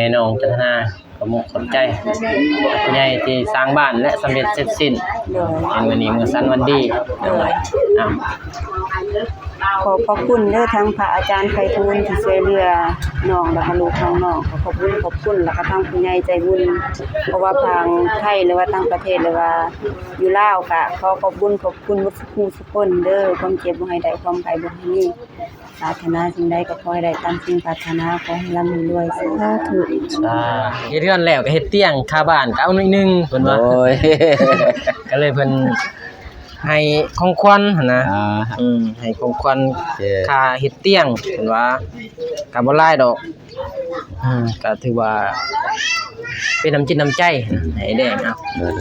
ພີ່ນ້ອງຈັນທະນາ ຂອບມຸກຂອບໃຈຜູ້ໃຫຍ່ທີ່ສ້າງບ້ານ ແລະ ສຳເລັດເສັດສິ້ນ ໂດຍ ໃນມື້ນີ້ມື້ສັນວັນດີ ໂດຍ ນຳ ຂໍຂອບຄຸນເດີ ທາງພະອາຈານໄພທູນທີ່ຊ່ວຍເຫຼືອນ້ອງ ແລ້ວກໍລູກຂອງນ້ອງ ຂໍຂອບບຸນຂອບຄຸນ ແລ້ວກໍທາງຜູ້ໃຫຍ່ໃຈບຸນ ບໍ່ວ່າທາງໄທ ຫຼືວ່າຕ່າງປະເທດ ຫຼືວ່າຢູ່ລາວ ກໍຂໍຂອບບຸນຂອບຄຸນໝົດທຸກຜູ້ທຸກຄົນເດີ ຄວາມເຈັບບໍ່ໃຫ້ໄດ້ ຄວາມໄຂ້ບໍ່ໃຫ້ມີ ປາດຖະໜາສິ່ງໃດກໍຂໍໃຫ້ໄດ້ຕາມສິ່ງປາດຖະໜາ ຂໍໃຫ້ລ່ຳໃຫ້ລວຍ ສາທຸ. ສາ ເຮັດເຮືອນແລ້ວກໍເຮັດຕຽງຄາບ້ານກໍເອົາໜ້ອຍໜຶ່ງ ເພິ່ນວ່າ ໂດຍ ກໍເລີຍເພິ່ນໃຫ້ຂອງຂວັນຫັ້ນນະ ອ່າ ອືມ ໃຫ້ຂອງຂວັນ ໂອເຄ ຄ່າເຮັດຕຽງ ເພິ່ນວ່າ ກໍບໍ່ຫຼາຍດອກ ອືມ ກໍຖືວ່າເປັນນ້ຳຈິດນ້ຳໃຈໃຫ້ແດງເນາະ ໂດຍ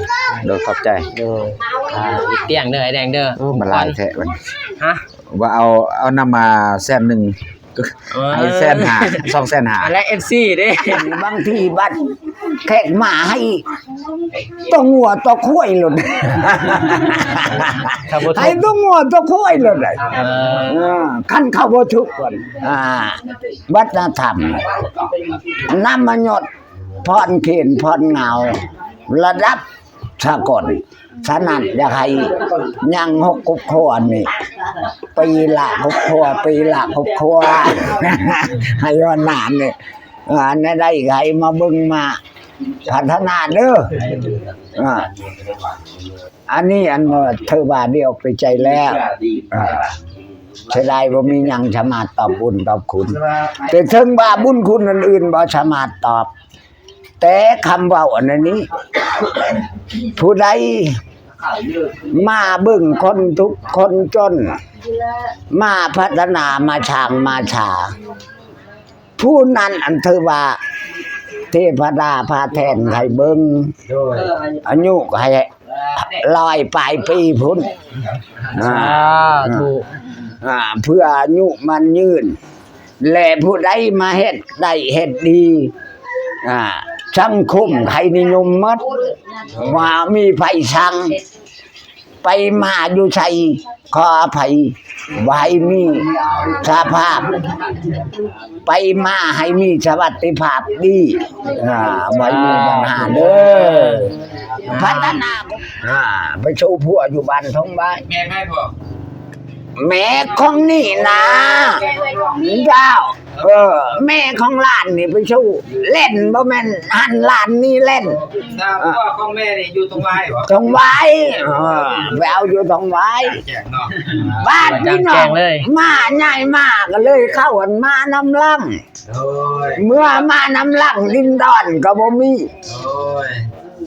ໂດຍ ຂອບໃຈ ໂດຍ ອ່າ ເຮັດຕຽງເດີ ອ້າຍແດງເດີ ໂອ້ ມັນຫຼາຍແທ້ບັດນີ້ ຮະ ວ່າເອົາ ເອົານຳມາແສນໜຶ່ງ ເອີ ໃຫ້ແສນຫ້າ ສອງແສນຫ້າ ອັນແລະ ເອັຟຊີເດ້ ບາງທີບັດແຂກມາໃຫ້ຕົວງົວຕົວຄວາຍໂລດ ໃຫ້ຕົວງົວຕົວຄວາຍໂລດ ເອີ ເອີ ຄັນເຂົາບໍ່ຖືກກ່ອນ ອ່າ ວັດທະນະທຳ ນຳມາຍົດ ຜ່ອນເຂນຜ່ອນເຫງົາ ລະດັບສາກົນ ສະນັ້ນ ຢາກໃຫ້ຍັງຫົກຄອບຄົວນີ້ ປີລະຄອບຄົວ ປີລະຄອບຄົວ ໃຫ້ຮອດລ້ານນີ້ ອັນໃດໃດໃຫ້ມາເບິ່ງມາພັດທະນາເດີ ອ່າ ອັນນີ້ອັນວ່າຖືວ່າດຽວໄປໃຈແລ້ວ ອ່າ ເສຍດາຍບໍ່ມີຫຍັງສາມາດຕອບບຸນຕອບຄຸນ ແຕ່ເຖິງວ່າບຸນຄຸນອັນອື່ນບໍ່ສາມາດຕອບ ແຕ່ຄຳເວົ້າອັນນີ້ ຜູ້ໃດມາເບິ່ງຄົນທຸກຄົນຈົນ ມາພັດທະນາ ມາສ້າງມາສາ ຜູ້ນັ້ນອັນຖືວ່າເທວະດາພາແທ່ນໃຫ້ເບິ່ງ ໂດຍ ອາຍຸໃຫ້ ຮ້ອຍປາຍປີພຸ້ນ ສາທຸ ອ່າ ເພື່ອອາຍຸໝັ້ນຍືນ ແລະ ຜູ້ໃດມາເຮັດໄດ້ເຮັດດີ ອ່າ ສັງຄົມໃຫ້ນິຍົມໝົດ ວ່າມີໃຜສັງ ໄປມາຢູ່ໃສ ຂໍອະໄພ ບໍ່ໃຫ້ມີສະພາບ ໄປມາໃຫ້ມີສະຫວັດດີພາບດີ ອ່າ ບໍ່ໃຫ້ມີບັນຫາເດີ ສາທຸ ພັດທະນາ ອ່າ ໄປສູ່ຜົວຢູ່ບ້ານທົ່ງບ້ານ ແມ່ໃຜພໍ່? ແມ່ຂອງນີ້ນາ ເຈົ້າ ເອີ ແມ່ຂອງຫຼານນີ້ໄປສູ່ ເຫຼັ້ນ ບໍ່ແມ່ນຫັ້ນຫຼານນີ້ເຫຼັ້ນ ສາວ ເອີ ຜົວຂອງແມ່ນີ້ຢູ່ທົ່ງຫວາຍບໍ? ທົ່ງຫວາຍ ເອີ ໄປເອົາຢູ່ທົ່ງຫວາຍ ແຈ້ງເນາະ ບາດນີ້ເນາະ ມາໃຫຍ່ມາກໍເລີຍເຂົ້າອັນມານຳຫຼັງ ໂດຍ ເມື່ອມານຳຫຼັງດິນດອນກໍບໍ່ມີ ໂດຍ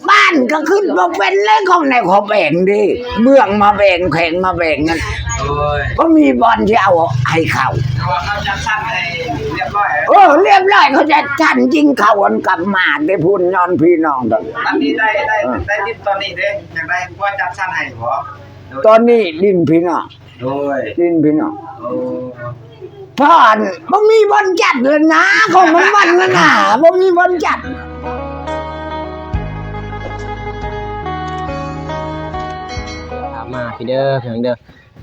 ບ້ານກໍຂຶ້ນບໍ່ເປັນເລີຍ ຂອງໃນຂອງແບງເດ້ ເມືອງມາແບງ ແຂວງມາແບງນັ້ນ ໂດຍ ບໍ່ມີບ່ອນທີ່ເອົາໃຫ້ເຂົາ ແຕ່ວ່າເຂົາຈັດສັນໃຫ້ຮຽບຮ້ອຍ ເອີ ຮຽບຮ້ອຍ ເຂົາຈັດສັນຈິງເຂົາອັນກັບມາແຕ່ພຸ້ນ ຍ້ອນພີ່ນ້ອງເຂົາ ອັນນີ້ໄດ້ ໄດ້ ເອີ ໄດ້ດິນຕອນນີ້ເດ້ ຈັ່ງໃດ ຜົວຈັດສັນໃຫ້ບໍ? ຕອນນີ້ດິນພີ່ນ້ອງ ໂດຍ ດິນພີ່ນ້ອງ ໂອ້ ຜ່ານ ບໍ່ມີບ່ອນຈັດເລີຍນາ ຂອງມັນມັນນະນາ ບໍ່ມີບ່ອນຈັດ ມາພີ່ເດີ ພີ່ນ້ອງເດີ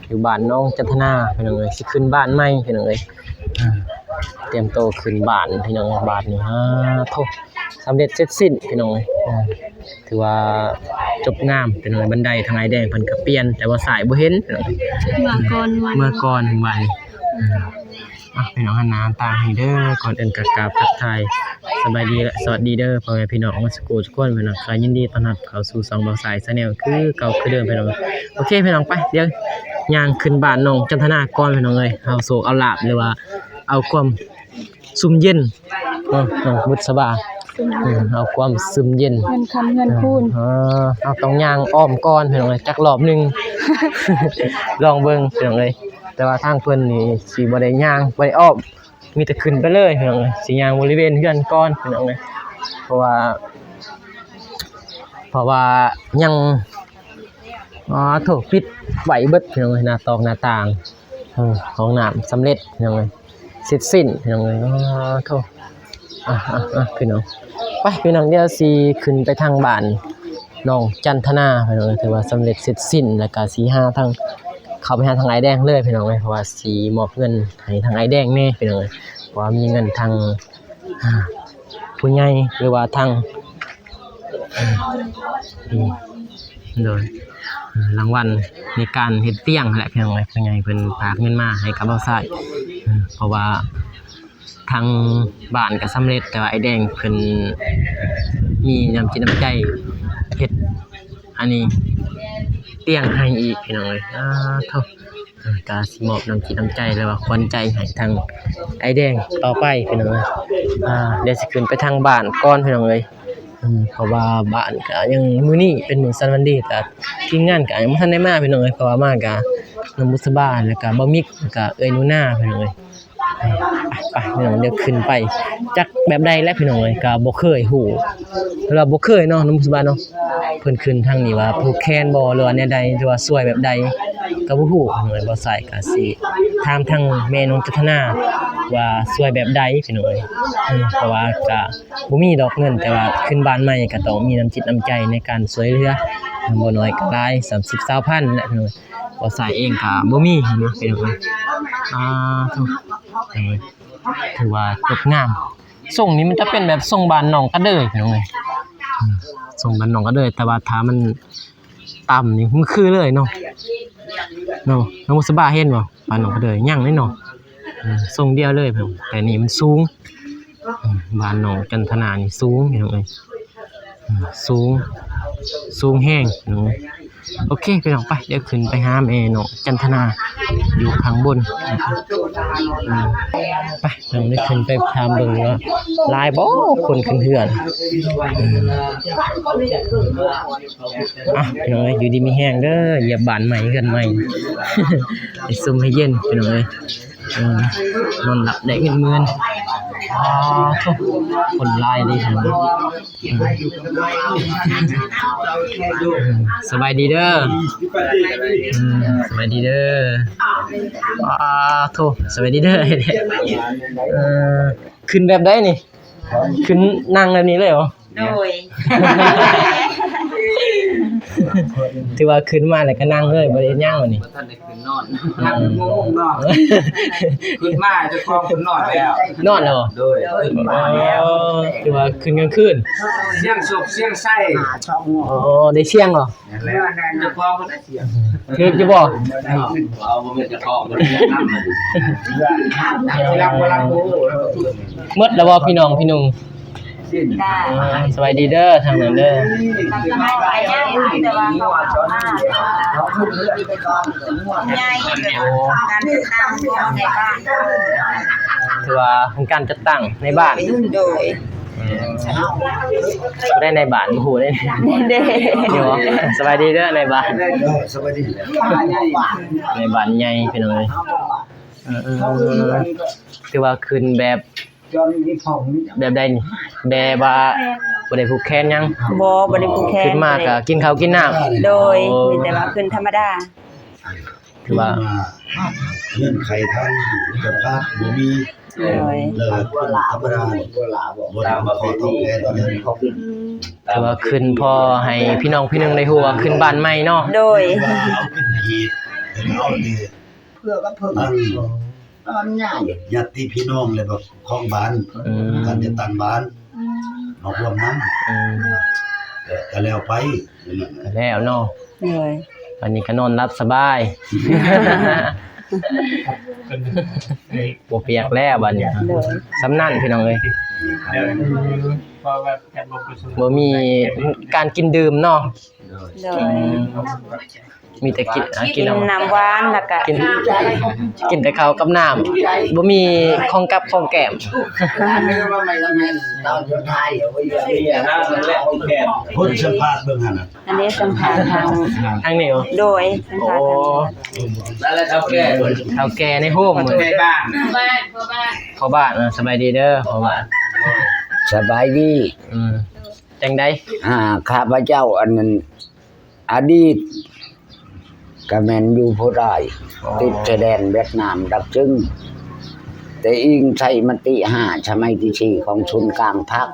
ຢູ່ບ້ານໜອງຈັນທະນາ ພີ່ນ້ອງເອີຍ ຊິຂຶ້ນບ້ານໃໝ່ ພີ່ນ້ອງເອີຍ ອ່າ ຕຽມໂຕຂຶ້ນບ້ານ ພີ່ນ້ອງເອີຍ ບາດນີ້ ອ່າ ໂທ້ ສຳເລັດເສັດສິ້ນ ພີ່ນ້ອງເອີຍ ອ່າ ຖືວ່າຈົບງາມ ພີ່ນ້ອງເອີຍ ບັນໄດທາງອ້າຍແດງເພິ່ນກໍປ່ຽນ ແຕ່ວ່າສາຍບໍ່ເຫັນ ພີ່ນ້ອງເອີຍ ເມື່ອກ່ອນ ເມື່ອກ່ອນ ເມື່ອກ່ອນ ບາດນີ້ ອ່າ ພີ່ນ້ອງຫັນໜ້າຫັນຕາໃຫ້ເດີ ກ່ອນອື່ນກໍກາບທັກທາຍສະບາຍດີ ແລະ ສະຫວັດດີເດີ ພໍ່ແມ່ພີ່ນ້ອງໝົດສູ່ຜູ້ສູ່ຄົນ ພີ່ນ້ອງ ກໍຍິນດີຕ້ອນຮັບເຂົ້າສູ່ຊ່ອງບ່າວສາຍ Channel ຄືເກົ່າຄືເດີມ ພີ່ນ້ອງ ໂອເຄ ພີ່ນ້ອງ ໄປ ດຽວຍ່າງຂຶ້ນບ້ານໜອງຈັນທະນາກ່ອນ ພີ່ນ້ອງເອີຍ ເອົາໂຊກເອົາລາບ ຫຼືວ່າເອົາຄວາມຊຸ່ມເຢັນ ເນາະ ນ້ອງບຸດສະບາ ເອີ ເອົາຄວາມຊຸ່ມເຢັນ ເງິນຄຳເງິນຄູນ ເອີ ເຮົາຕ້ອງຍ່າງອ້ອມກ່ອນ ພີ່ນ້ອງເອີຍ ຈັກລອບໜຶ່ງ ລອງເບິ່ງ ພີ່ນ້ອງເອີຍ ແຕ່ວ່າທາງເພິ່ນນີ້ຊິບໍ່ໄດ້ຍ່າງ ບໍ່ໄດ້ອ້ອມ ມີແຕ່ຂຶ້ນໄປເລີຍ ພີ່ນ້ອງເອີຍ ຊິຍ່າງບໍລິເວນເຮືອນກ່ອນ ພີ່ນ້ອງເອີຍ ເພາະວ່າ ເພາະວ່າຍັງ ອໍ ໂທ້ ປິດໄວ້ເບິດ ພີ່ນ້ອງເອີຍ ໜ້າຕອກໜ້າຕ່າງ ເອີ ຫ້ອງນ້ຳສຳເລັດ ພີ່ນ້ອງເອີຍ ເສັດສິ້ນ ພີ່ນ້ອງເອີຍ ອໍ ໂທ້ ອ່ະ ອ່ະ ອ່ະ ພີ່ນ້ອງ ໄປ ພີ່ນ້ອງ ດຽວຊິຂຶ້ນໄປທາງບ້ານໜອງຈັນທະນາ ພີ່ນ້ອງເອີຍ ຖືວ່າສຳເລັດເສັດສິ້ນ ແລ້ວກະຊິຫາທາງ ເຂົ້າໄປຫາທາງອ້າຍແດງເລີຍ ພີ່ນ້ອງເອີຍ ເພາະວ່າຊິມອບເງິນໃຫ້ທາງອ້າຍແດງແດ່ ພີ່ນ້ອງເອີຍ ເພາະວ່າມີເງິນທາງ ອ່າ ຜູ້ໃຫຍ່ ຫຼືວ່າທາງ ອືມ ໂດຍ ເອີ ລາງວັນໃນການເຮັດຕຽງຫັ້ນແຫຼະ ພີ່ນ້ອງເອີຍ. ຜູ້ໃຫຍ່ເພິ່ນຝາກເງິນມາໃຫ້ກັບບ່າວຊາຍ ເອີ ເພາະວ່າທາງບ້ານກໍສຳເລັດ ແຕ່ວ່າອ້າຍແດງເພິ່ນມີນ້ຳຈິດນ້ຳໃຈເຮັດອັນນີ້ ຕຽງໃຫ້ອີກ ພີ່ນ້ອງເອີຍ. ອາ ໂທ້ ເອີ ກະຊິມອບນ້ຳຈິດນ້ຳໃຈ ຫຼືວ່າຂວັນໃຈໃຫ້ທາງອ້າຍແດງຕໍ່ໄປ ພີ່ນ້ອງເອີຍ. ອາ ດຽວຊິຂຶ້ນໄປທາງບ້ານກ່ອນ ພີ່ນ້ອງເອີຍ. ເອີ ເພາະວ່າບ້ານກະຍັງ ມື້ນີ້ເປັນມື້ສັນວັນດີ ກະທີມງານກະຍັງບໍ່ທັນໄດ້ມາ ພີ່ນ້ອງເອີຍ. ເພາະວ່າມາກະນ້ອງບຸດສະບາ ແລ້ວກະບ່າວມິກ ແລ້ວກະເອື້ອຍໜູນາ ພີ່ນ້ອງເອີຍ. ໄປ ໄປ ພີ່ນ້ອງ ດຽວຂຶ້ນໄປ ຈັກແບບໃດແຫຼະ ພີ່ນ້ອງເອີຍ. ກະບໍ່ເຄີຍຮູ້ ແລ້ວບໍ່ເຄີຍເນາະ ນ້ອງບຸດສະບາເນາະ. ເພິ່ນຂຶ້ນທາງນີ້ວ່າຜູກແຂນບໍ່ ຫຼືວ່າແນວໃດ ຫຼືວ່າຊ່ວຍແບບໃດ ກໍບໍ່ຮູ້ ພີ່ນ້ອງເອີຍ. ບ່າວຊາຍກໍຊິຖາມທາງແມ່ນ້ອງຈັນທະນາວ່າຊ່ວຍແບບໃດ ພີ່ນ້ອງເອີຍ. ເອີ ເພາະວ່າກໍບໍ່ມີດອກເງິນ ແຕ່ວ່າຂຶ້ນບ້ານໃໝ່ກໍຕ້ອງມີນ້ຳຈິດນ້ຳໃຈໃນການຊ່ວຍເຫຼືອ ບໍ່ໜ້ອຍກໍຫຼາຍ ສາມສິບ ຊາວພັນແຫຼະ ພີ່ນ້ອງເອີຍ. ບ່າວຊາຍເອງກໍບໍ່ມີນະ ພີ່ນ້ອງເອີຍ. ອາ ໂທ້ ເອີ ຖືວ່າຈົບງາມ. ຊົງນີ້ມັນຈະເປັນແບບຊົງບ້ານໜອງກະເດີຍ ພີ່ນ້ອງເອີຍ. ອືມ ຊົງບ້ານໜອງກະເດີຍ ແຕ່ວ່າຖ້າມັນຕ່ຳນີ້ມັນຄືເລີຍເນາະ ເນາະ. ນ້ອງບຸດສະບາເຫັນບໍ່ ບ້ານໜອງກະເດີຍ ຍັງເລີຍເນາະ. ເອີ ຊົງດຽວເລີຍ ແຕ່ນີ້ມັນສູງ. ອືມ ບ້ານນ້ອງຈັນທະນານີ້ສູງ ພີ່ນ້ອງເອີຍ. ອືມ ສູງ ສູງແຮງເນາະ. ໂອເຄ ພີ່ນ້ອງ ໄປ ດຽວຂຶ້ນໄປຫາແມ່ນ້ອງຈັນທະນາຢູ່ຂ້າງບົນ. ອືມ ໄປ ດຽວໄດ້ຂຶ້ນໄປຖາມເບິ່ງວ່າຫຼາຍບໍ່ຄົນຂຶ້ນເຮືອນ. ອືມ ອ່ະ ພີ່ນ້ອງເອີຍ ຢູ່ດີມີແຮງເດີ ຢຽບບ້ານໃໝ່ເຮືອນໃໝ່ ໃຫ້ຊຸ່ມໃຫ້ເຢັນ ພີ່ນ້ອງເອີຍ. ເອີ ນອນຫຼັບໄດ້ເງິນໝື່ນ. ອາ ໂທ້ ຄົນຫຼາຍເດ້. ເອີ ສະບາຍດີເດີ. ເອີ ສະບາຍດີເດີ. ອາ ໂທ້ ສະບາຍດີເດີ. ເອີ ຂຶ້ນແບບໃດນີ້? ຂຶ້ນນັ່ງແບບນີ້ເລີຍບໍ? ໂດຍ ຖືວ່າຂຶ້ນມາແລ້ວກໍນັ່ງເລີຍ ບໍ່ໄດ້ເຮັດຫຍັງວະນີ້? ບໍ່ທັນໄດ້ຂຶ້ນນອນ ນັ່ງງງເນາະ. ຂຶ້ນມາເຈົ້າຂອງເພິ່ນນອນແລ້ວ. ນອນແລ້ວບໍ? ໂດຍ ຂຶ້ນມາແລ້ວ. ອໍ ຖືວ່າຂຶ້ນກາງຄືນ ສຽງສົກສຽງໄຊ. ອໍ ໄດ້ສຽງບໍ? ເຈົ້າຂອງເພິ່ນໄດ້ສຽງ ຖືກຢູ່ບໍ່? ເອົາ ບໍ່ແມ່ນເຈົ້າຂອງເພິ່ນນຳ. ຫຼັບບໍ່ຫຼັບບໍ່ຮູ້. ໝົດແລ້ວບໍ່ພີ່ນ້ອງພີ່ໜຸ່ງ? ຈ້າ ສະບາຍດີເດີທາງນັ້ນເດີ. ຖືວ່າໂຮງການຈັດຕັ້ງໃນບ້ານ. ໂດຍ ຜູ້ໃດນາຍບ້ານບໍ່ຮູ້ເດ້. ເດ້ ຢູ່ບໍ່? ສະບາຍດີເດີນາຍບ້ານ. ເອີ ສະບາຍດີ. ນາຍບ້ານໃຫຍ່ພີ່ນ້ອງເອີຍ. ເອີ ຖືວ່າຂຶ້ນແບບ ແບບໃດນີ້? ແບບວ່າບໍ່ໄດ້ຜູກແຂນຫຍັງ? ບໍ່ ບໍ່ໄດ້ຜູກແຂນ. ຂຶ້ນມາກໍກິນເຂົ້າກິນນ້ຳ. ໂດຍ ໂອ້ ມີແຕ່ວ່າຂຶ້ນທຳມະດາ. ຖືວ່າ ເງື່ອນໄຂທາງເຈົ້າພາບບໍ່ມີ. ໂດຍ ແລ້ວຂຶ້ນທຳມະດາ ບໍ່ໄດ້ຂໍຕອບແທນຫຍັງ. ຖືວ່າຂຶ້ນພໍໃຫ້ພີ່ນ້ອງພີ່ໜຶ່ງໄດ້ຮູ້ວ່າຂຶ້ນບ້ານໃໝ່ເນາະ. ໂດຍ ເອົາເປັນຮີດເອົາເດ ເພື່ອກັບເພິ່ນ ອັນ ຍາດຕິພີ່ນ້ອງ ແລະ ແບບຂອງບ້ານ ອືມ ການຈັດຕັ້ງບ້ານ ອືມ ມາຮ່ວມນຳ. ອືມ ເອີ ກະແລ້ວໄປ ກະແລ້ວເນາະ. ໂດຍ ບັດນີ້ກະນອນຫຼັບສະບາຍ ບໍ່ປຽກແລ້ວບັດນີ້. ໂດຍ ສ່ຳນັ້ນພີ່ນ້ອງເອີຍ. ບໍ່ມີການກິນດື່ມເນາະ. ໂດຍ ໂດຍ ອືມ ມີແຕ່ກິນ ອ່າ ກິນ ກິນນ້ຳຫວານ ແລ້ວກະກິນ ກິນແຕ່ເຂົ້າກັບນ້ຳ ບໍ່ມີຂອງກັບຂອງແກ້ມ. ຄົນສຳພາດເບິ່ງຫັ້ນນະ ອັນນີ້ສຳພາດທາງ ທາງນີ້ບໍ? ໂດຍ ສຳພາດທາງນີ້. ໂອ້ ເຖົ້າແກ່ ເຖົ້າແກ່ໃນໂຮມ ໃນບ້ານ ພໍ່ບ້ານ ເອີ ສະບາຍດີເດີພໍ່ບ້ານ. ສະບາຍດີ. ອືມ ຈັ່ງໃດ? ອ່າ ຂ້າພະເຈົ້າ ອັນນັ້ນ ອະດີດກະແມ່ນຢູ່ໂພດາຍ ອໍ ຕິດຊາຍແດນຫວຽດນາມດັກຊຶງ ແຕ່ອີງໃສ່ມະຕິຫ້າສະໄໝທີສີ່ຂອງສູນກາງພັກ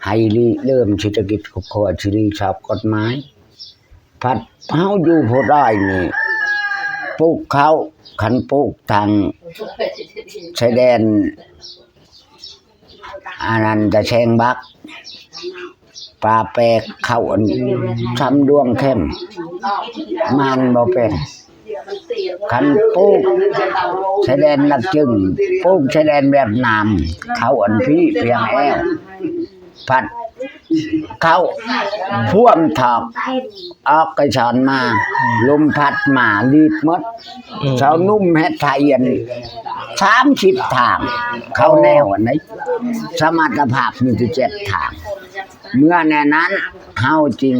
ໃຫ້ລິເລີ່ມເສດຖະກິດຄອບຄົວທີ່ດີຊອບກົດໝາຍ. ພັດເຮົາຢູ່ໂພດາຍນີ້ ປູກເຂົ້າ ຄັນປູກທາງຊາຍແດນ ອັນນັ້ນຕາແຊງບັກ ປ່າແປກ ເຂົ້າອັນຊຳດວງເຂັມ ມັນບໍ່ເປັນ. ຄັນປູກຊາຍແດນລັກຈຶງ ປູກຊາຍແດນຫວຽດນາມ ເຂົ້າອັນພີ້ພຽງແອວ ພັດເຂົ້າພວມຖອກອອກໄກສອນມາ ລົມພັດມາລີດໝົດ. ອືມ ຊາວໜຸ່ມເຮັດໄຖອັນສາມສິບຖາງ ເຂົ້າແນວອັນໃດ ສະມັດຕະພາບມີແຕ່ເຈັດຖາງ. ເມື່ອແນວນັ້ນເຮົາຈຶ່ງ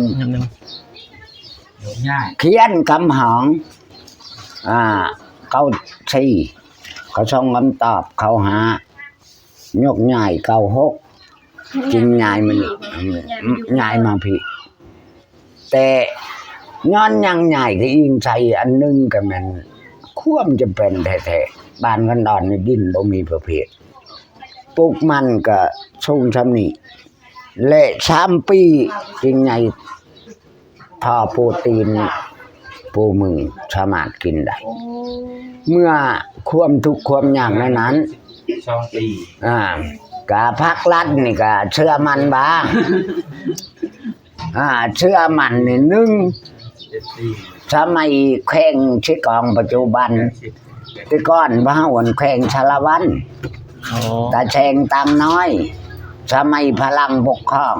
ຂຽນຄຳຮ້ອງ ອ່າ ເກົ້າສີ່ ເຂົາສົ່ງຄຳຕອບເຂົ້າຫາ ຍົກຍ້າຍເກົ້າຫົກ ຈຶ່ງຍ້າຍມານີ້ ຍ້າຍມາພີ້. ແຕ່ຍ້ອນຍັງຍ້າຍກະອີງໃສ່ອັນໜຶ່ງ ກະແມ່ນຄວາມຈຳເປັນແທ້ໆ. ບ້ານກັນດອນນີ້ດິນບໍ່ມີປະເພດ ປູກມັນກະສູງຊ່ຳນີ້ ແລະ ສາມປີຈຶ່ງໃຫຍ່ພໍປູຕີນປູມື ສາມາດກິນໄດ້. ເມື່ອຄວາມທຸກຄວາມຍາກໃນນັ້ນ ສອງປີ ອ່າ ກະພັກລັດນີ້ກະເຊື່ອໝັ້ນວ່າ ອ່າ ເຊື່ອໝັ້ນນີ້ ໜຶ່ງ ສະໄໝແຂວງເຊກອງປັດຈຸບັນ ແຕ່ກ່ອນພວກເຮົາແຂວງສາລະວັນ ຕາແຊງຕາມນ້ອຍ ສະໄໝຝຣັ່ງປົກຄອງ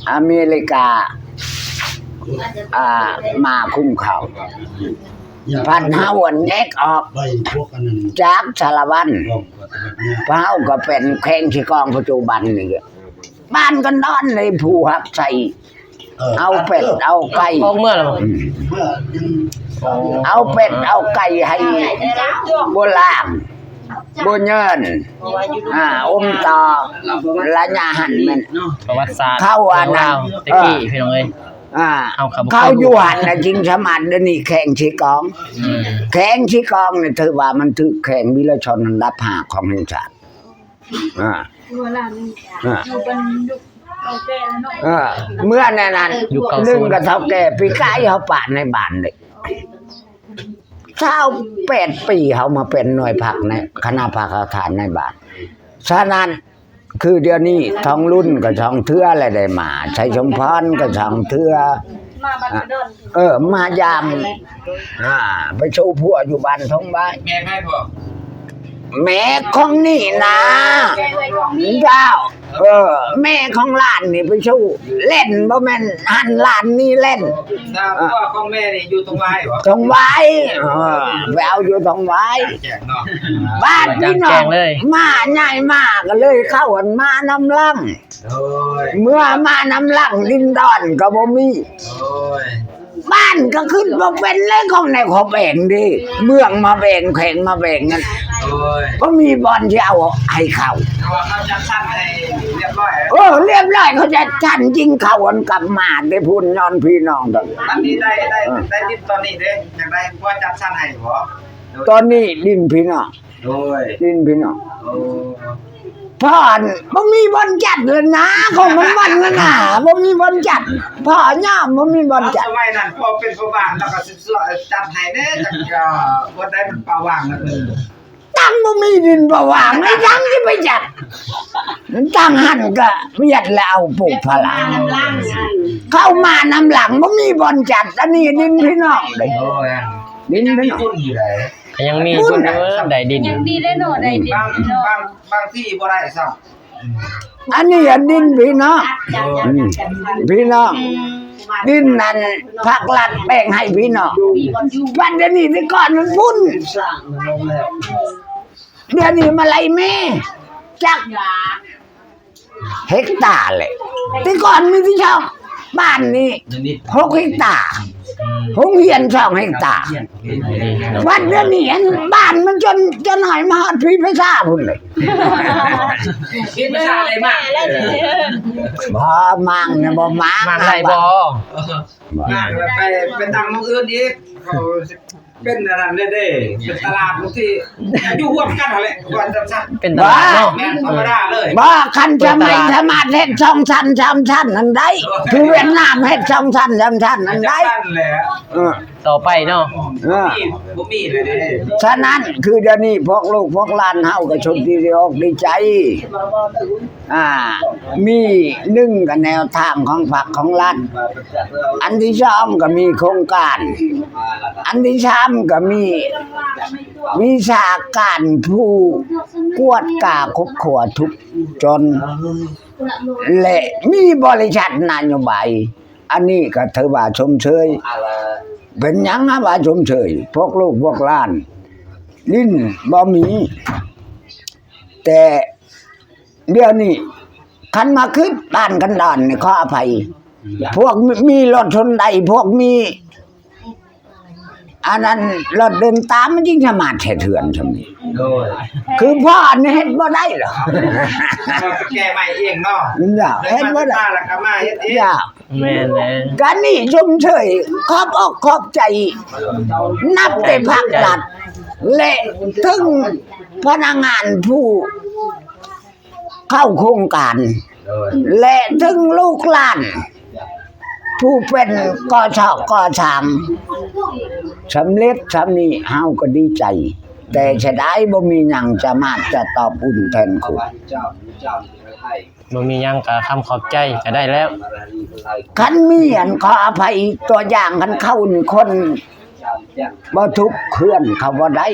ອາເມລິກາ ອ່າ ມາຄຸ້ມຄອງ ພັດເຮົາອັນແຍກອອກຈາກສາລະວັນ ພວກເຮົາກໍເປັນແຂວງເຊກອງປັດຈຸບັນນີ້. ບ້ານກັນດອນເລີຍ ຜູ້ຮັບໃຊ້ ເອີ ເອົາເປັດເອົາໄກ່ ອອກເມືອແລ້ວບໍ່? ອືມ ເອົາເປັດເອົາໄກ່ໃຫ້ບົວລາງ ບົວເຍີນ ອ່າ ອົມຕໍ່ ລະຍະຫັ້ນແມ່ນປະຫວັດສາດ ເຂົາອັນນັ້ນ ແຕ່ກີ້ ເອີ ພີ່ນ້ອງເອີຍ ອ່າ ເຮົາກໍບໍ່ເຄີຍຮູ້ ເຂົາຢູ່ຫັ້ນນະ ຈຶ່ງສາມາດ ດຽວນີ້ແຂວງເຊກອງ ອືມ ແຂວງເຊກອງນີ້ຖືວ່າມັນຖືກແຂວງວິລະຊົນອັນດັບຫ້າຂອງແຫ່ງຊາດ. ອ່າ ອ່າ ເອີ ເມື່ອນັ້ນນັ້ນ ໜຶ່ງກະເຖົ້າແກ່ ປີກາຍເຮົາປະໃນບ້ານເດ້ ຊາວແປດປີເຮົາມາເປັນໜ່ວຍພັກໃນຄະນະພັກກະທານໃນບ້ານ. ສະນັ້ນ ຄືດຽວນີ້ທອງລຸນກະສອງເທື່ອແລ້ວໄດ້ມາ ໄຊສົມພອນກະສອງເທື່ອ ມາບັດດອນ ເອີ ມາຢາມ ອ່າ ໄປໂຊຜົວຢູ່ບ້ານທົ່ງບາຍ. ແມ່ໃຜພໍ່? ແມ່ຂອງນີ້ນາ ເຈົ້າ ເອີ ແມ່ຂອງຫຼານນີ້ໄປໂຊ ເຫຼັ້ນ ບໍ່ແມ່ນຫັ້ນຫຼານນີ້ເຫຼັ້ນ. ສາວ ເອີ ຜົວຂອງແມ່ນີ້ຢູ່ທົ່ງຫວາຍບໍ່? ທົ່ງຫວາຍ ເອີ ໄປເອົາຢູ່ທົ່ງຫວາຍ. ແຈ້ງເນາະ ບາດພີ່ນ້ອງ ມາໃຫຍ່ມາກະເລີຍເຂົ້າອັນມານຳຫຼັງ. ໂດຍ ເມື່ອມານຳຫຼັງດິນດອນກໍບໍ່ມີ. ໂດຍ ບ້ານກໍຂຶ້ນບໍ່ເປັນເລີຍ ຂອງໃນຂອງແບງເດ້ ເມືອງມາແບ່ງ ແຂວງມາແບ່ງນັ້ນ. ໂດຍ ບໍ່ມີບ່ອນຊິເອົາໃຫ້ເຂົາ ແຕ່ວ່າເຂົາຈັດສັນໃຫ້ລຽບຮ້ອຍ. ເອີ ລຽບຮ້ອຍ ເຂົາຈັດສັນຈິງເຂົາອັນກັບມາແຕ່ພຸ້ນ ຍ້ອນພີ່ນ້ອງກັນ. ອັນນີ້ໄດ້ ໄດ້ ເອີ ໄດ້ດິນຕອນນີ້ເດ້ ຈັ່ງໃດ ພໍຈັດສັນໃຫ້ບໍ່? ຕອນນີ້ດິນພີ່ນ້ອງ ໂດຍ ດິນພີ່ນ້ອງ. ໂອ້ ພໍ່ຫັ້ນບໍ່ມີບ່ອນຈັດເລີຍນາ ຂອງມັນມັນນະນາ ບໍ່ມີບ່ອນຈັດ. ພໍ່ຍາມບໍ່ມີບ່ອນຈັດ. ສະໄໝນັ້ນພໍ່ເປັນພໍ່ບ້ານ ແລ້ວກໍຊິຊ່ວຍຈັດໃຫ້ແດ່ ຈັກ ເອີ ບ່ອນໃດມັນປ່າຫວ່າງນະ. ຕັ້ງບໍ່ມີດິນປ່າຫວ່າງ ໃນຈັ່ງຊິໄປຈັດ ຕັ້ງຫັ້ນກະວຽດແລ້ວເອົາປູກພາລາ. ເຂົ້າມານຳຫຼັງ ບໍ່ມີບ່ອນຈັດ. ອັນນີ້ດິນພີ່ນ້ອງເດ້ ໂອ້ຍ ດິນພີ່ນ້ອງ ຍັງມີບຸນຢູ່ໃດ ກໍຍັງມີບຸນຢູ່ ເອີ ໄດ້ດິນ ຍັງດີເດ້ເນາະ ໄດ້ດິນ ບາງ ເນາະ ບາງ ບາງທີ່ບໍ່ໄດ້ຊ້ຳ. ອັນນີ້ອັນດິນພີ່ນ້ອງ ອືມ ພີ່ນ້ອງ ດິນນັ້ນພັກລັດແບ່ງໃຫ້ພີ່ນ້ອງ. ບັດດຽວນີ້ ແຕ່ກ່ອນມັນພຸ້ນ ດຽວນີ້ມາໄລ່ແມ່ ຈັກເຮັກຕາແຫຼະ. ແຕ່ກ່ອນມີທີ່ຊ່ອງ ບ້ານນີ້ຫົກເຮັກຕາ ໂຮງຮຽນສອງເຮັກຕາ. ບັດດຽວນີ້ອັນບ້ານມັນຈົນ ຈົນໃຫ້ມາຮອດພີພາສາພຸ້ນເລີຍ. ພີພາສາໄດ້ມາກ ບໍ່ ມັງນະ ບໍ່ມັງ ມັງໄດ້ບໍ່? ມັງໄປ ໄປຕັ້ງໝ່ອງອື່ນອີກ ເຂົາຊິເປັນອັນນັ້ນເດ້ ເປັນຕະຫຼາດບາງທີ ຢູ່ຮ່ວມກັນຫັ້ນແຫຼະ ວ່າຈັ່ງຊັ້ນ ເປັນຕະຫຼາດເນາະ ແມ່ນ ທຳມະດາເລີຍ. ບໍ່ ຄັນສະໄໝສາມາດເຮັດສອງຊັ້ນສາມຊັ້ນຫັ້ນໄດ້ ຄືຫວຽດນາມເຮັດສອງຊັ້ນສາມຊັ້ນຫັ້ນໄດ້ ຈັ່ງຊັ້ນແຫຼະ ເອີ. ຕໍ່ໄປເນາະ. ເອີ ບໍ່ມີ ບໍ່ມີເລີຍເດ້. ສະນັ້ນຄືດຽວນີ້ພວກລູກພວກຫຼານເຮົາກໍຊົມດີ ດີອົກດີໃຈ. ອ່າ ມີໜຶ່ງກໍແນວທາງຂອງພັກຂອງລັດ, ອັນທີສອງກໍມີໂຄງການ, ອັນທີສາມກໍມີວິຊາການຜູ້ກວດກາຄົບຄົວທຸກຈົນ ແລະ ມີບໍລິສັດນະໂຍບາຍ. ອັນນີ້ກໍຖືວ່າຊົມເຊີຍ. ເປັນຫຍັງຫາວ່າຊົມເຊີຍ? ພວກລູກພວກຫຼານຫຼິ້ນບໍ່ມີ. ແຕ່ດຽວນີ້ຄັນມາຄິດບ້ານກັນດອນນີ້ ຂໍອະໄພ, ພວກມີລົດຫົນໄດ ພວກມີ ອັນນັ້ນລົດເດີນຕາມ ມັນຈຶ່ງສາມາດເຮັດເຮືອນຊ່ຳນີ້. ໂດຍ ຄືພໍ່ນີ້ເຮັດບໍ່ໄດ້ດອກ. ແກ້ໃໝ່ເອງເນາະ. ຢາກເຮັດບໍ່ໄດ້ ແລ້ວກໍມາເຮັດເອງ. ຢາກ ແມ່ນແລ້ວ. ກະນີ້ຊົມເຊີຍ ຂອບອົກຂອບໃຈ ນັບແຕ່ພັກລັດ ແລະ ເຖິງພະນັກງານຜູ້ ເຂົ້າໂຄງການ ໂດຍ ແລະ ເຖິງລູກຫຼານຜູ້ເປັນກໍ່ຊອກກໍ່ຊາງ ສຳເລັດຊ່ຳນີ້ເຮົາກໍດີໃຈ, ແຕ່ເສຍດາຍບໍ່ມີຫຍັງສາມາດຈະຕອບບຸນແທນຄຸນ. ບໍ່ມີຫຍັງກໍຄຳຂອບໃຈກໍໄດ້ແລ້ວ. ຄັນມີອັນ ຂໍອະໄພ ຕົວຢ່າງ ຄັນເຂົານີ້ຄົນບໍ່ທຸກ ເຮືອນເຂົາບໍ່ໄດ້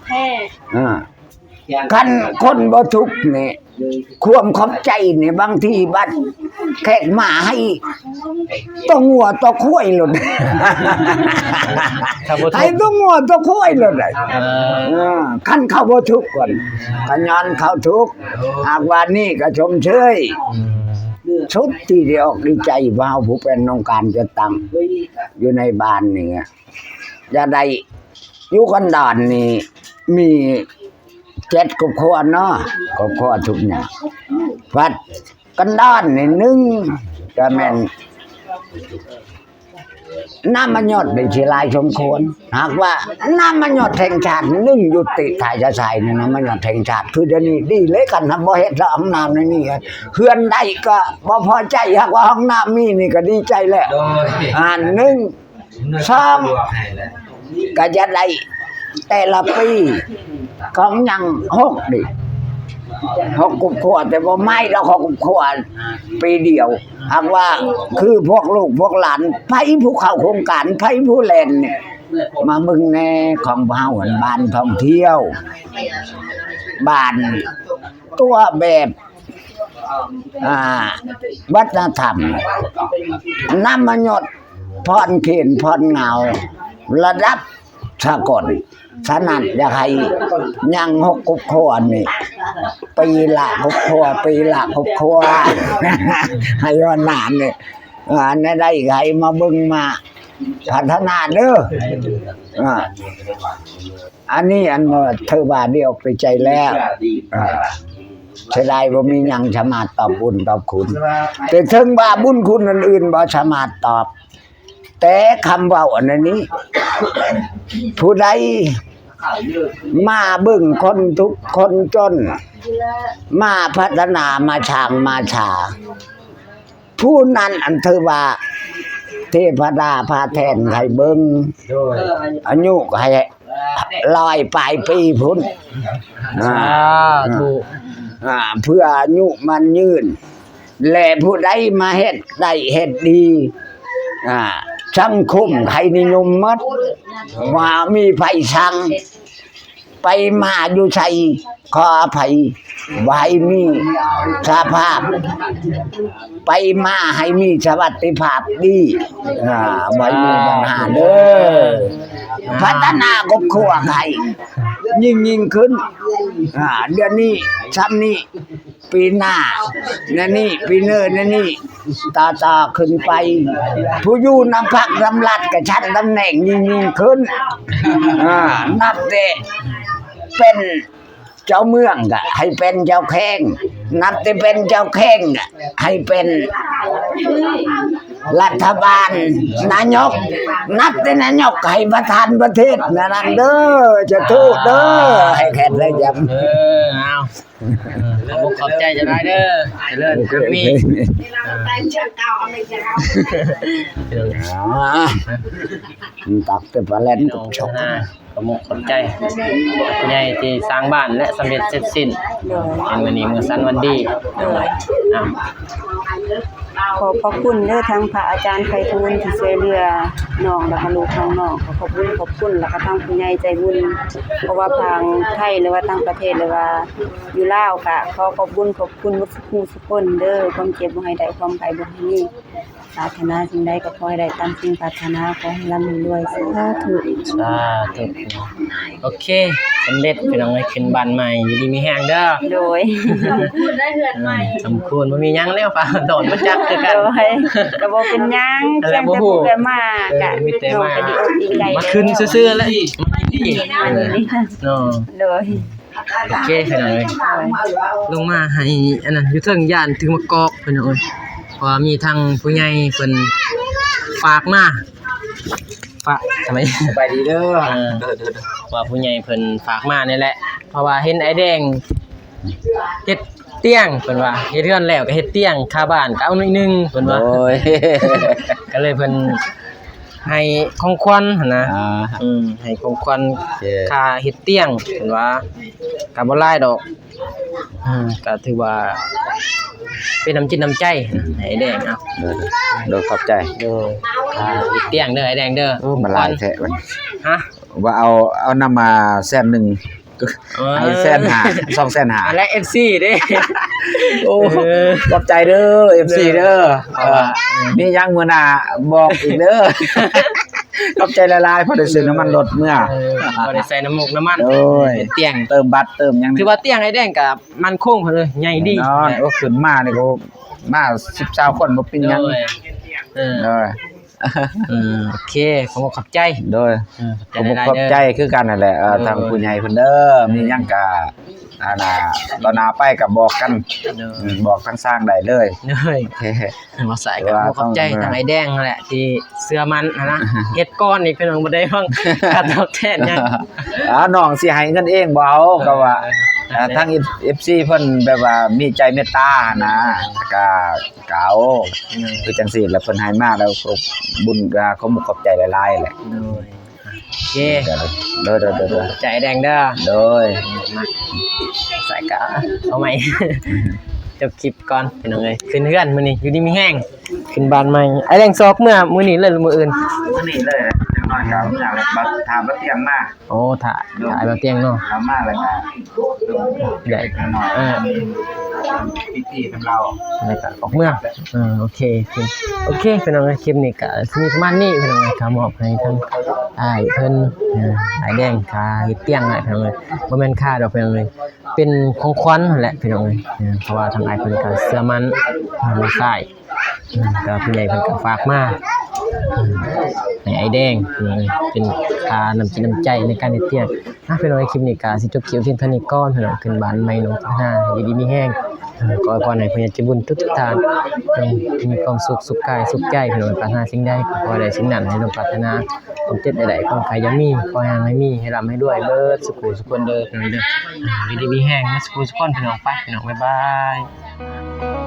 ແທ້ ອ່າ ຄັນຄົນບໍ່ທຸກນີ້ ຄວາມຂອບໃຈນີ້ ບາງທີບັດແຂກມາໃຫ້ຕົວງົວຕົວຄວາຍໂລດ ໃຫ້ຕົວງົວຕົວຄວາຍໂລດໄດ໋. ເອີ ເອີ ຄັນເຂົາບໍ່ທຸກກ່ອນ ກໍຍ້ອນເຂົາທຸກ. ຫາກວ່ານີ້ກໍຊົມເຊີຍ ອືມ ສຸດທີ່ດີອົກດີໃຈ ພວກເຮົາຜູ້ເປັນອົງການຈັດຕັ້ງຢູ່ໃນບ້ານນີ້ ຢ່າໄດ້ ຢູ່ກັນດອນນີ້ມີເຈັດຄອບຄົວເນາະ, ຄອບຄົວທຸກຍາກ. ວັດກັນດອນນີ້ໜຶ່ງ ກໍແມ່ນນ້ຳມັນຍອດໄດ້ຊິຫຼາຍສົມຄວນ. ຫາກວ່ານ້ຳມັນຍອດແຫ່ງຊາດໜຶ່ງຢູ່ຕິທ້າຍຊາຊາຍນີ້ ນ້ຳມັນຍອດແຫ່ງຊາດ ຄືດຽວນີ້ດີເລີຍ. ຄັນບໍ່ເຮັດຫ້ອງນ້ຳໃນນີ້ ເຮືອນໃດກໍບໍ່ພໍໃຈ, ຫາກວ່າຫ້ອງນ້ຳມີນີ້ກໍດີໃຈແລ້ວ. ໂດຍ ອັນໜຶ່ງ ສອງ ກໍຈະໄດ້ແຕ່ລະປີຂອງຫຍັງ ຫົກ ນີ້ ຫົກຄອບຄົວ, ແຕ່ບໍ່ໝາຍດອກ ຫົກຄອບຄົວປີດຽວ. ຫາກວ່າຄືພວກລູກພວກຫຼານ ໃຜຜູ້ເຂົ້າໂຄງການ ໃຜຜູ້ແລ່ນນີ້ ມາເບິ່ງແດ່ຂອງພວກເຮົາ ບ້ານທ່ອງທ່ຽວ ບ້ານຕົວແບບ ອ່າ ວັດທະນະທຳ ນ້ຳມັນຍອດ ຜ່ອນເຂນຜ່ອນເຫງົາ ລະດັບສາກົນ. ສະນັ້ນ ຢາກໃຫ້ຍັງຫົກຄອບຄົວນີ້ ປີລະຫົກຄອບຄົວ ປີລະຫົກຄອບຄົວ ໃຫ້ຮອດໜ້ານີ້ ອັນໃດໃຫ້ມາເບິ່ງມາພັດທະນາເດີ. ອັນນີ້ອັນວ່າຖືວ່າດີອົກດີໃຈແລ້ວ. ເສຍດາຍບໍ່ມີຫຍັງສາມາດຕອບບຸນຕອບຄຸນ, ແຕ່ເຖິງວ່າບຸນຄຸນອັນອື່ນບໍ່ສາມາດຕອບ, ແຕ່ຄຳເວົ້າອັນນີ້ ຜູ້ໃດມາເບິ່ງຄົນທຸກຄົນຈົນ, ມາພັດທະນາ ມາສ້າງມາສາ ຜູ້ນັ້ນອັນຖືວ່າເທວະດາພາແທ່ນໃຫ້ເບິ່ງ. ໂດຍ ອາຍຸໃຫ້ຮ້ອຍປາຍປີພຸ້ນ. ສາທຸ. ອ່າ ເພື່ອອາຍຸໝັ້ນຍືນ ແລະ ຜູ້ໃດມາເຮັດໄດ້ເຮັດດີ ອ່າ ສັງຄົມໃຫ້ນິຍົມໝົດ ວ່າມີໃຜສັ່ງ ໄປມາຢູ່ໃສ ຂໍອະໄພ ບໍ່ໃຫ້ມີສະພາບ ໄປມາໃຫ້ມີສະຫວັດດີພາບດີ ອ່າ ບໍ່ໃຫ້ມີບັນຫາເດີ. ພັດທະນາຄອບຄົວໃຫ້ຍິ່ງໆຂຶ້ນ. ອ່າ ດຽວນີ້ຊ່ຳນີ້ ປີໜ້າແນວນີ້ ປີເນີແນວນີ້ ຕໍ່ໆຂຶ້ນໄປ ຜູ້ຢູ່ນຳພັກນຳລັດກໍຊັ້ນຕຳແໜ່ງຍິ່ງໆຂຶ້ນ. ອ່າ ນັບແຕ່ເປັນເຈົ້າເມືອງກໍໃຫ້ເປັນເຈົ້າແຂວງ, ນັບແຕ່ເປັນເຈົ້າແຂວງກໍໃຫ້ເປັນລັດຖະບານນາຍົກ, ນັບແຕ່ນາຍົກໃຫ້ປະທານປະເທດ ແນວນັ້ນເດີ. ສາທຸເດີ ໃຫ້ແຂກໄດ້ຢຳ. ເອີ ເອົາ. ເອີ ຂອບໃຈຫຼາຍເດີ ຈະເລີນທຳມີ ອ່າ ຕັກແຕ່ປາແລ່ນ ພີ່ນ້ອງ ກັບເຈົ້າ ຂອບໃຈຜູ້ໃຫຍ່ທີ່ສ້າງບ້ານ ແລະ ສຳເລັດເສັດສິ້ນ ໂດຍ ໃນມື້ນີ້ມື້ສັນວັນດີ ໂດຍ ອ່າ ຂອບພະຄຸນເດີ ທັງພະອາຈານໄພທູນທີ່ຊ່ວຍເຫຼືອນ້ອງ ແລ້ວກະລູກຂອງນ້ອງ ຂໍຂອບບຸນຂອບຄຸນ ແລ້ວກະທັງຜູ້ໃຫຍ່ໃຈບຸນ ບໍ່ວ່າທາງໄທ ຫຼືວ່າຕ່າງປະເທດ ຫຼືວ່າຢູ່ລາວ ກະຂໍຂອບບຸນຂອບຄຸນໝົດ ສູ່ຜູ້ສູ່ຄົນເດີ ຄວາມເຈັບບໍ່ໃຫ້ໄດ້ ຄວາມໄຂ້ບໍ່ໃຫ້ມີ ປາດຖະໜາສິ່ງໃດກໍຂໍໃຫ້ໄດ້ຕາມສິ່ງປາດຖະໜາ ຂໍໃຫ້ລ່ຳໃຫ້ລວຍ ສາທຸ ສາທຸ. ໂອເຄ ສຳເລັດພີ່ນ້ອງເອີຍ ຂຶ້ນບ້ານໃໝ່ ຢູ່ດີມີແຮງເດີ ໂດຍ ສຳຄູນໄດ້ເຮືອນໃໝ່ ອືມ ສຳຄູນ ບໍ່ມີຫຍັງແລ້ວ ຟ້າວດອນບໍ່ຈັກຄືກັນ ໂດຍ ກໍບໍ່ເປັນຫຍັງ ແຕ່ຜູ້ເອື້ອຍມາ ເອີ ກະມີແຕ່ມາ ນ້ອງກໍດີອົກດີໃຈ ມາຂຶ້ນຊື່ໆແຫຼະ ເນາະ ໂດຍ. ໂອເຄພີ່ນ້ອງເອີຍ ລົງມາໃຫ້ອັນນັ້ນຢູ່ເທິງ ຢ້ານຖືໝາກກອກພີ່ນ້ອງເອີຍ ເພາະວ່າມີທາງຜູ້ໃຫຍ່ເພິ່ນຝາກມາ ຝາກ ສະບາຍດີເດີ ເອີ ເພາະວ່າຜູ້ໃຫຍ່ເພິ່ນຝາກມານີ້ແຫຼະ ເພາະວ່າເຫັນອ້າຍແດງເຮັດຕຽງ ເພິ່ນວ່າເຮັດເຮືອນແລ້ວກໍເຮັດຕຽງ ຄາບ້ານກໍເອົາໜ້ອຍໜຶ່ງ ເພິ່ນວ່າ ໂດຍ ກໍເລີຍເພິ່ນ ໃຫ້ຂອງຂວັນຫັ້ນນະ ອ່າ ອືມ ໃຫ້ຂອງຂວັນ ໂອເຄ ຄ່າເຮັດຕຽງ ເພິ່ນວ່າ ກໍບໍ່ຫຼາຍດອກ ອືມ ກໍຖືວ່າເປັນນ້ຳຈິດນ້ຳໃຈໃຫ້ອ້າຍແດງ ເອົາ ໂດຍ ໂດຍ ຂອບໃຈ ໂດຍ ອ່າ ເຮັດຕຽງເດີ ອ້າຍແດງເດີ ໂອ້ ມັນຫຼາຍແທ້ບັດນີ້ ຮະ ວ່າເອົາ ເອົານຳມາແສນໜຶ່ງ ໃຫ້ແສນຫ້າ ສອງແສນຫ້າ ແລະ ເອັຟຊີເດ້ ໂອ້ ເອີ ຂອບໃຈເດີ ເອັຟຊີເດີ ເອີ ເອີ ມີຫຍັງມື້ໜ້າບອກອີກເດີ ຂອບໃຈຫຼາຍໆ ພໍໄດ້ຊື້ນ້ຳມັນລົດເມືອ ເອີ ພໍໄດ້ໃສ່ນ້ຳມົກນ້ຳມັນ ໂດຍ ເຮັດຕຽງ ເຕີມບັດເຕີມຫຍັງ ຖືວ່າຕຽງອ້າຍແດງກໍໝັ້ນຄົງເລີຍ ໃຫຍ່ດີ ແນ່ນອນ ໂອ້ ຂຶ້ນມານີ້ກໍມາສິບຊາວຄົນບໍ່ເປັນຫຍັງ ໂດຍ ເອີ ໂດຍ ເອີ ໂອເຄ ຂໍຂອບໃຈ ໂດຍ ເອີ ຂອບໃຈ ຂອບໃຈ ຂອບໃຈຄືກັນຫັ້ນແຫຼະ ເອີ ໂດຍ ທາງຜູ້ໃຫຍ່ເພິ່ນເດີ ມີຫຍັງກະ ອັນນ່າ ຕໍ່ໜ້າໄປກໍບອກກັນ ໂດຍ ອືມ ບອກທາງຊ່າງໄດ້ເລີຍ ໂດຍ ໂອເຄ ບໍ່ສາຍກໍຂໍຂອບໃຈທາງອ້າຍແດງຫັ້ນແຫຼະ ທີ່ເຊື່ອໝັ້ນຫັ້ນນະ ເຮັດກ່ອນນີ້ພີ່ນ້ອງ ບໍ່ໄດ້ຫວັງຄ່າຕອບແທນຫຍັງ ອ້າວ ນ້ອງຊິໃຫ້ເງິນເອງບໍ່ເອົາ ກໍວ່າ ເອີ ອ່າ ທາງເອັຟຊີເພິ່ນແບບວ່າມີໃຈເມດຕາຫັ້ນນະ ກໍ ເຂົາ ອືມ ຄືຈັ່ງຊີ້ແຫຼະ ເພິ່ນໃຫ້ມາແລ້ວ ຂອບບຸນ ອ່າ ຂອບມຸກຂອບໃຈຫຼາຍໆແຫຼະ ໂດຍ ໂອເຄ ໂດຍ ໂດຍ ໂດຍ ໂດຍ ຂອບໃຈແດງເດີ ໂດຍ ມາ ໃສ່ກະເອົາໃໝ່ ຈົບຄລິບກ່ອນພີ່ນ້ອງເອີຍ ຂຶ້ນເຮືອນມື້ນີ້ ຢູ່ດີມີແຮງ ຂຶ້ນບ້ານໃໝ່ ອ້າຍແດງຊອກເມືອມື້ນີ້ເລີຍ ມື້ອື່ນ ມື້ນີ້ເລີຍ ຈັກໜ້ອຍກໍເມືອແລ້ວ ຖ້າບໍ່ຕຽງມາ ໂອ້ ຖ້າ ຖ້າອ້າຍບໍ່ຕຽງເນາະ ເອົາມາແລ້ວກໍໄດ້ ເອີ ພິທີນຳລາວ ແລ້ວກໍອອກເມືອ ເອີ ໂອເຄ ໂອເຄ ພີ່ນ້ອງເອີຍ ຄລິບນີ້ກໍຊິມີປະມານນີ້ ພີ່ນ້ອງເອີຍ ກໍມອບໃຫ້ທາງອ້າຍເພິ່ນ ເອີ ອ້າຍແດງ ຄ່າເຮັດຕຽງໃຫ້ ພີ່ນ້ອງເອີຍ ບໍ່ແມ່ນຄ່າດອກ ພີ່ນ້ອງເອີຍ ເປັນຂອງຂວັນຫັ້ນແຫຼະ ພີ່ນ້ອງເອີຍ ເອີ ເພາະວ່າທາງອ້າຍເພິ່ນກໍເຊື່ອໝັ້ນ ທາງນ້ອງຊາຍ ອືມ ແຕ່ວ່າຜູ້ໃຫຍ່ເພິ່ນກໍຝາກມາ ອືມ ໃຫ້ອ້າຍແດງ ເປັນຄ່ານ້ຳຈິດນ້ຳໃຈໃນການເຮັດວຽກ. ອ່ະ ພີ່ນ້ອງ ຄລິບນີ້ກໍຊິຈົບຄລິບພຽງເທົ່ານີ້ກ່ອນ ພີ່ນ້ອງ ຂຶ້ນບ້ານໃໝ່ໜອງພັດທະນາ ຢູ່ດີມີແຮງ ເອີ ຂໍອວຍພອນໃຫ້ຜູ້ໃຫຍ່ໃຈບຸນທຸກໆທ່ານ ຈົ່ງມີຄວາມສຸກ ສຸກກາຍ ສຸກໃຈ ພີ່ນ້ອງ ປາດຖະໜາສິ່ງໃດ ກໍຂໍໃຫ້ໄດ້ສິ່ງນັ້ນ ໃຫ້ສົມປາດຖະໜາ ຄວາມເຈັບໃດໆ ຄວາມໄຂ້ຢ່າມີ ຂໍໃຫ້ຫາຍ ໃຫ້ລ່ຳໃຫ້ລວຍ ເບິດສຸຂູສຸຄົນເດີ ພີ່ນ້ອງເດີ ຢູ່ດີມີແຮງ ເບິດສຸຂູສຸຄົນ ພີ່ນ້ອງ ໄປ ພີ່ນ້ອງ ບາຍບາຍ.